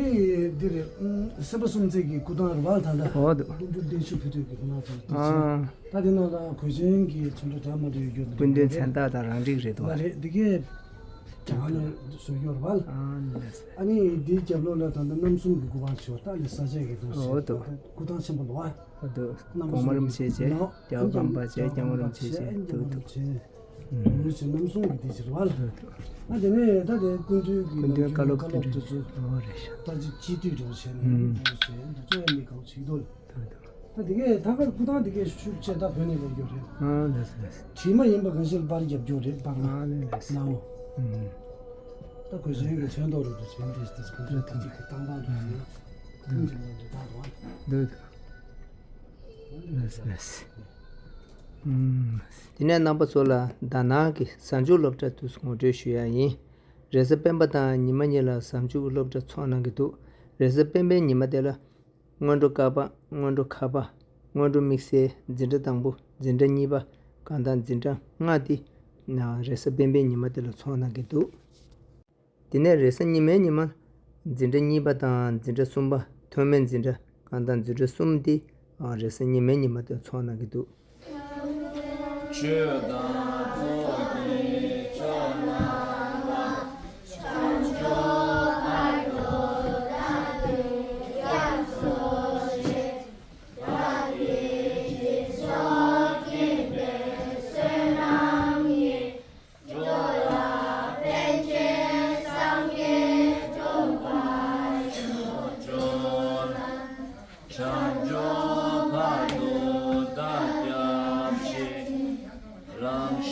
འདི་རེད། ཨུམ། སེམས་དཔའ་སུམ་བརྩེགས་ཀྱི་སྐུ་ཐང་རེད་བ་ད་ལྟ། འོ་འདུག་ཀླུ་སྒྲུབ་བརྟན་བཞུགས་ཕུལ་དུས་ཀྱི་སྐུ་ཐང་དེ་རེད། ཨ། ད་དེ་ནང་ལ་གོས་ཆེན་གྱི་ཚོན་ཁྲ་འདྲ་མ་འདྲ་ཡོད་རྒྱུ་འདུག་སྐུ་མདུན་མཚན་རྟགས་དང་རང་འགྲིག་རེད་དོ། ལ་རེད། འདི་གས་གྱང་ནས་བཟོས་ཡོད་རེད་བ། ཨ་ནི་ལགས་སོ། ཨ་ནི་འདིའི་རྒྱབ་ལོགས་ལ་ད་ལྟ་རྣམ་གསུམ་གྱི་སྐུ་པར་ཞིག་ཡོད། ད་ནི་ས་ཆ་གི་འདུག་ཟེར། འོ་འདུག་ད་སྐུ་ཐང་ཆེན་པོ་ལ་བ། འོ་འདུག་རྣམ་གསུམ་གོང་མ་རིན་པོ་ཆེ་བྱས། རྒྱལ་བ་གོང་མ་རིན་པོ་ཆེ། རྒྱལ་བ་གོང་མ་རིན་པོ་ཆེ་བྱས། འདུག་འདུག་རྣམ་གསུམ་གྱི་འདི་ཕྱིར་བ་ལ། ཨ་དེ་ནས་ད་དེ་སྐུ་མདུན་གྱི་སྐུ་མདུན་བཀའ་སློབ་དེ་ཚོ། ཨོ་རེད་ཤག་ད་ཅི་སྤྱི་འཐུས་འདྲ་བོ་བྱས་ནས་ཨུམ། འདུག་ཟེར་འདུག་ཚོ་ཡ་མི་གང་ཞིག་འདུག་ད་དེ་གས་ད་ག་སྐུ་ཐང་དེ་གས་ཤུགས་ཆེ་ད་བོད་ནས་ལས་རྒྱུ་རེད། ཨ་ལགས་སོ་ལགས་སོ། དྲི་མ་ཡིན་པ་གང་ཞིག་ལ་པར་རྒྱབ་རྒྱུ་རེད། པར་ལ། ཨ་ལགས་སོ། ནའོ། ཨུམ། ད་གོས་ཆེན་གྱི་ཚོན་མདོག་རེད་འདུག་ཚོན་དེ་དེ་སྐུ་མདུན་ད་ཅིག་གི་བཏང་སྟངས་འདྲ་ཡིན་ན། ཨུམ། ཐུན་གྱི་ལོ་འདི་དག་རེད་བ། འདུག་འདུག་ལགས་སོ་ལགས་སོ། ཨུམ། དེ་ནས་རྣམ་པ་ཚོ་ལ་ཟླ་ནང་གི་གཟའ་མཇུག་སློབ་གྲྭ་དུས་སུ་ངོ་སྤྲོད་ཞུ་ཡ་ཡིན། རེས་གཟའ་སྤེན་པ་དང་ཉི་མ་གཉིས་ལ་གཟའ་མཇུག་སློབ་གྲྭ་ཚོགས་གནང་གི་འདུག་རེས་གཟའ་སྤེན་པའི་ཉི་མ་དེ་ལ་སྔོན་འགྲོ་ཀ་པ། སྔོན་འགྲོ་ཁ་པ། སྔོན་འགྲོ་དམིགས་བསལ། འཛིན་གྲྭ་དང་པོ། འཛིན་གྲྭ་གཉིས་པ། གང་དག་འཛིན་གྲྭ་ལྔ་དེ་ན་རེས་གཟའ་སྤེན་པའི་ཉི་མ་དེ་ལ་ཚོགས་གནང་གི་འདུག་དེ་ནས་རེས་གཟའ་ཉི་མའི་ཉི་མ། འཛིན་གྲྭ་གཉིས་པ་དང་འཛིན་གྲྭ་གསུམ་པ། མཐོ་དམན་འཛིན་གྲྭ། གང་ལྟར་འཛིན་གྲྭ་གསུམ་འདི་རེས་གཟའ་ཉི་མ་ཉི་མ་དེ་ཚོགས་གནང་གི་འདུག། ཆོས་དང་ཚོགས་ཀྱི་མཆོག་རྣམས་ལ། བྱང་ཆུབ་བར་དུ་བདག་གིས་སྐྱབས་སུ་མཆི། བདག་གིས་སྦྱིན་སོགས་བགྱིས་པའི་བསོད་ནམས་ཀྱིས། འགྲོ་ལ་ཕན་ཕྱིར་སངས་རྒྱས་འགྲུབ་པར་ཤོག། བྱང་ཆུབ་བར་དུ་བདག་སྐྱབས་མཆི། རང་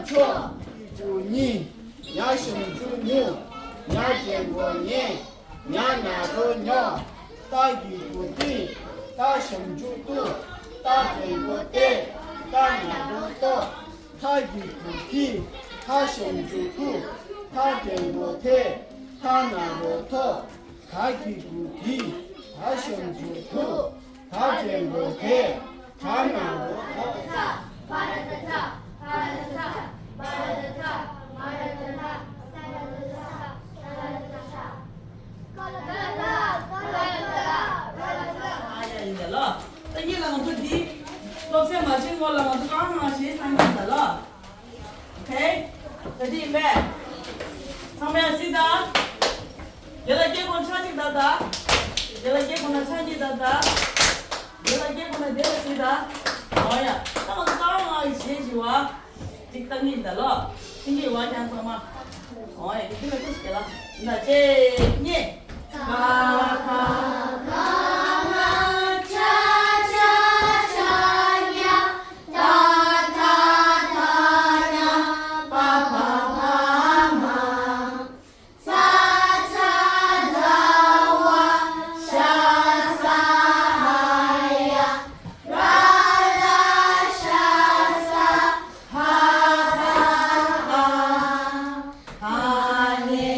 ཆོ། གི་གུ་གཉི། ཉ་ཞབས་ཀྱུ་ཉུ། ཉ་གི་གུ་ཉེ། ཉ་ན་རོ་ཉོ། ཏ་གི་གུ་ཏི། ཏ་ཞབས་ཀྱུ་ཏུ། ཏ་གི་གུ་ཏེ། ཏ་ན་རོ་ཏོ། ཐ་གི་གུ་ཐི། ཐ་ཞབས་ཀྱུ་ཐུ། ཐ་གི་གུ་ཐེ། ཐ་ན་རོ་ཐོ། ད་གི་གུ་དི། ད་ཞབས་ཀྱུ་དུ། ད་གི་གུ་དེ། ད་ན་རོ་དོ། ཨ་ཡ་ཡིན་ད་ལོ། ད་གཉིས་ལ་ང་ཚོ་འདི་སློབ་ཚན་མ་བྱེད་སྔོན་ལ་ང་ཚོ་གང་མང་ཞིག་ལྷན་ཡིན་ད་ལོ། ཨོ་ཁེ། ད་འདི་ཡིན་པས། ཚང་མས་གཟིགས་དང་། རྒན་ལགས་སྐད་གོ་ན་ཕྱག་གཅིག་བརྡབ་དང་། རྒན་ལགས་སྐད་གོ་ན་ཕྱག་གཉིས་བརྡབ་དང་། རྒན་ལགས་སྐད་གོ་ན་དེ་ལ་གཟིགས་དང་། ཨོ་ཡ། ད་ང་ཚོ་གང་མང་ཞིག་བྱེད་བཞི་བ། ཅིག་ཏང་གི་ཡིན་ད་ལོ། ཤིང་གི་ཡོད་བ་ཀྱང་ཚང་མ། ཨོ་ཡ། ཡི་གེ་ལ་ཐུགས་ཤིག་གེ་ལ། ཡིན་ད་ཅེ་གཉིས། ཁ་ཁ་ག་ང་ཆ་ཆ་ཆ་ཉ། ད་ད་ད་ན། པ་པ་བ་མ། ཚ་ཚ་ཛ་ཝ། ཤ་ས་ཧ་ཡ། ར་ར་ཤ་ས། ཧ་ཧ་ཨ། ཨ་ནེ་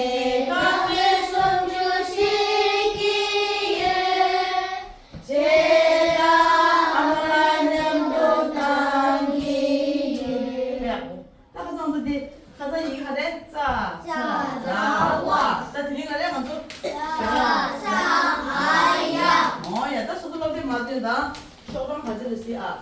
ཀ་མེ་སུམ་ཅུ་ཞིག་གི་ཡོད། ཇེ་ད་ཨ་མ་ལ་མཉམ་དུ་བཏང་གི་ཡོད། ད་ཁ་སང་ཚོ་འདི་ཁ་སང་ཡིག་ག་རེ་རེད། ཙ། ཙ། ཛ་ཝ། ད་དེ་རིང་ག་རེ་ང་ཚོ། ཤ་ས་ཧ་ཡ། ཨོ་ཡ། ད་སོ་སོ་སློབ་དེབ་མ་བཏོན་དང་། ཤོག་གྲངས་ག་ཚོད་རེད་གཟིགས་ཨ།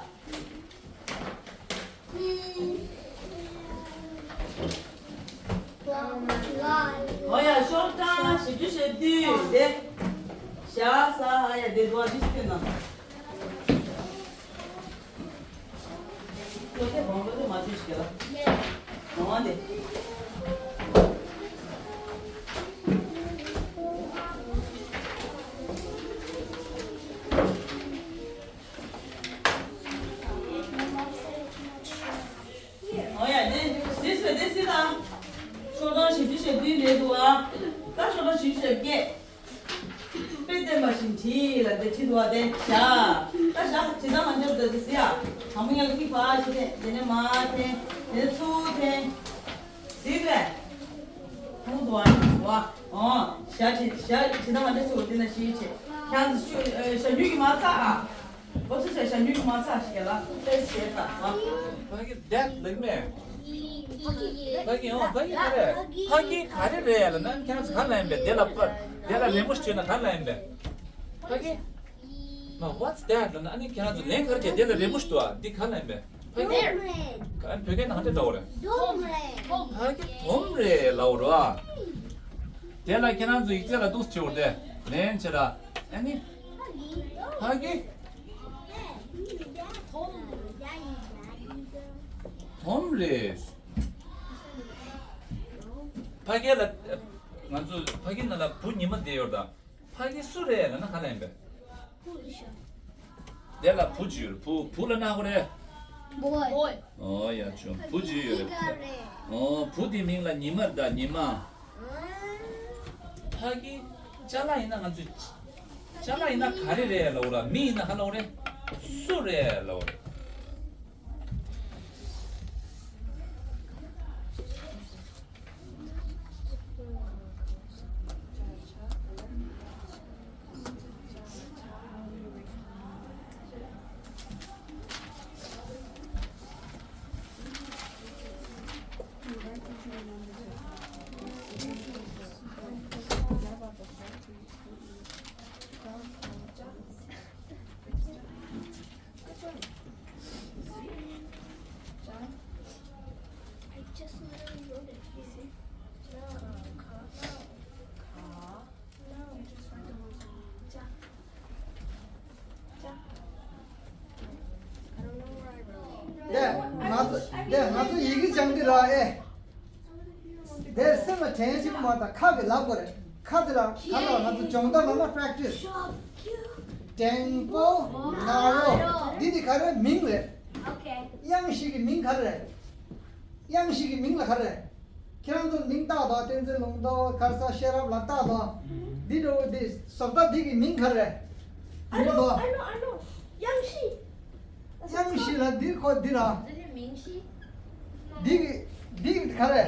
ཨོ་ཡ། ཤོག་གྲངས་བཞི་བཅུ་ཞེ་བདུན་དེ། ཤ་ས་ཧ་ཡ་དེ་འདུག་ཨ། འདི་ཞིག་བཏོན་ན། ལོ་ཐེ་བང་ལོ་ཐེ་མ་ཐེ་ཞིག་ལ། ནང་བ་དེ། ཨོ་ཡ། དེ་དེ་སུས་དེ་སུས་དང་། ཤོག་གྲངས་བཞི་བཅུ་ཞེ་བདུན་རེད་འདུག་ཨ། ད་ཤོག་གྲངས་བཞི་བཅུ་ཞེ་བརྒྱད། དཔེ་བསྟན་པ་བཞིན་བྲིས་ལ་དེ་བྲིས་འདུག་ཨ། དེ་བཞག་ད་བཞག་ཇི་ལྟར་མ་འཇོག་ད་དེ་གཟིགས་ཨ། དང་པོ་ཉལ་ཁིག་པ་ཞིག་དེ་དེ་ནས་མ་འཐེན། དེ་ནས་ཚུར་འཐེན། གཟིགས་རེད། ཐུང་དུ་བ་ནི་བ། ཨོ། ཞག་ཅི་ཞག་ཅི་ད་མ་འདྲ་ཚུར་དེ་ན་ཤི་ཆེ། ཁྱང་ཚུ་ཞག་ཉུལ་གྱི་མ་ཚ་ཨ། ཨོ་ཚུ་ཟེར་ཞག་ཉུལ་གྱི་མ་ཚ་ཞིག་ལ་ཏེ་ཞེས་ད་བ། ཕ་གི་that ལགས་མེ། ཕ་གི་ཨོ་ཕ་གི་ག་རེ། ཕ་གི་ག་རེ་རེད་ལ་ན་ཁྱང་ཚུ་ག་ལ་ཡིན་པས། དེ་ལ་པ་དེ་ལ་རི་མོ་བྱས་ན་ག་ལ་ཡིན་པས། ཕ་གི No, what's that? ལབ་ན་ཨ་ནི་ཁྱེད་རང་ཚོ་ལན་ག་རེ་རྒྱག་དེ་ལ་རི་མོ་ཞིག་འདུག་ཨ། འདི་ག་ལབ་ཡིན་པས། ཕ་གི་ཌོམ་རེད། ཨ་ནི་བོད་སྐད་ནང་འདྲེན་འདྲ་བོ་རེད། ཌོམ་རེད། ཕ་གི་དོམ་རེད་ལབ་རོ་ཨ། དེ་ལ་ཁྱེད་རང་ཚོ་ཡིག་ཚད་ལ་འདུག་སེ་བྱེད་དགོས་རེད། ལན་བྱེད་ར། ཨ་ནི། ཕ་གི། དོམ་རེད། ཕ་གི་ལ། ང་ཚོ་ཕ་གི་ནང་ལ་བུ་ཉི་མ་བསྡད་ཡོད་ད། ཕ་གི་སུ་རེད་ལབ་ན་ག་ལབ་ཡིན་པས། དེ་ལ་བུ་ཅི་ཡོད་རེད། བུ་བུ་ལབ་ན་གོ་རེད། Boy. ཨོ་ཡ་ཆུང་བུ་ཅི་ཡོད་རེད། ཨོ་བུ་དེ་མིང་ལ་ཉི་མ་རེད་ད་ཉི་མ། ཕ་གི་ཅ་ལག་ཡིན་ན་ང་ཚོས་ཅ་ལག་ཡིན་ན་ག་རེ་རེད་ལབ་ར། མི་ཡིན་ན་ག་ལབ་རེད། སུ་རེད་ལབ་རེད། དེ་ང་ཚོ་དེ་ང་ཚོ་ཡི་གེ་སྦྱང་གི་ར་ཨེ། དེ་སེམས་ལ་དྲན་ཅིག་མ་དང་ཁ་གི་ལབ་དགོས་རེད། ཁ་དེ་ལ་ཁ་ལ་ང་ཚོ་སྦྱོང་བརྡར་ལ་ན་practice། དྲང་པོ་ན་རོ། འདི་དེ་ག་རེ་མིང་རེད། དབྱངས་ཤིག་གི་མིང་ག་རེ་རེད། དབྱངས་བཞི་གི་མིང་ལ་ག་རེ། ཁྱེད་རང་ཚོ་མིང་བཏགས་དང་། བསྟན་འཛིན་ལུང་རྟོགས། ཁར་ས་ཤེས་རབ་ལ་བཏགས་དང་། འདི་འདྲ་བོ་འདི་བཟོ་ལྟ་འདི་གི་མིང་ག་རེ། I know, I know, I know. དབྱངས་བཞི། དབྱངས་བཞི་ལ་འདི་ཁོ་འདི་ར། འདི་གི་འདི་གི་ག་རེ།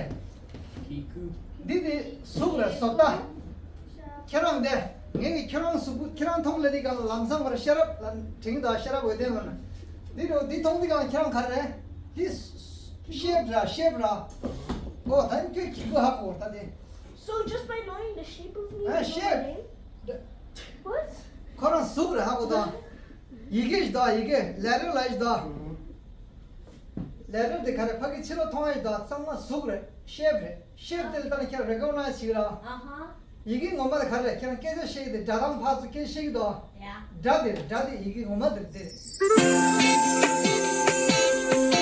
འདི་འདི་གཟུགས་རེད། བཟོ་ལྟ། ཁྱེད་རང་དེ། ངས་ཀྱི་ཁྱེད་རང་གཟུགས་པོ་ཁྱེད་རང་མཐོང་ལ་དེ་གང་ལམ་སང་བར་ཤེས་རབ་ལ་དྲན་གྱི་འདུག་ཤེས་རབ་འོད་ལྡན་ལ་ན། འདི་འདྲ་བོ་འདི་མཐོང་དེ་གང་ཁྱེད་རང་ག་རེ། འདི་ཤེབ་ར་ཤེབ་ར། ཨོ་ད་ཁྱོད་གི་གུ་ཧ་གོ་ད་དེ། So just by knowing the shape of me, ཨ། you know my ཤེབ། Name? What? ཁོ་རང་གཟུགས་རེད་ཧ་གོ་དང་། ཡི་གེ་ཞིག་དང་ཡི་གེ་ལེ་ཊར་ལ་ཞིག་དང་། ལེ་ཊར་དེ་ག་རེ། ཕ་གི་ཕྱི་ལོགས་མཐོང་ཡ་ཞིག་དང་ཚང་མ་གཟུགས་རེད། ཤེབ་རེད། ཤེབ་དེ་ལ་ལྟ་ན་ཁྱེད་རེ་ཀོག་ནའི་ཛི་བྱེད་ཀྱི་ར། ཨ་ཧ། ཡི་གེ་ངོ་མ་དེ་ག་རེ། ཁྱེད་རང་སྐད་ཆ་བཤད་ཀྱི་དེ་སྒྲ་གདངས་ཕར་ཚུར་སྐད་བཤད་ཀྱི་འདུག་ཡ། སྒྲ་དེ་རེད། སྒྲ་དེ་ཡི་གེ་ངོ་མ་དེ་རེད། དེ་རེད།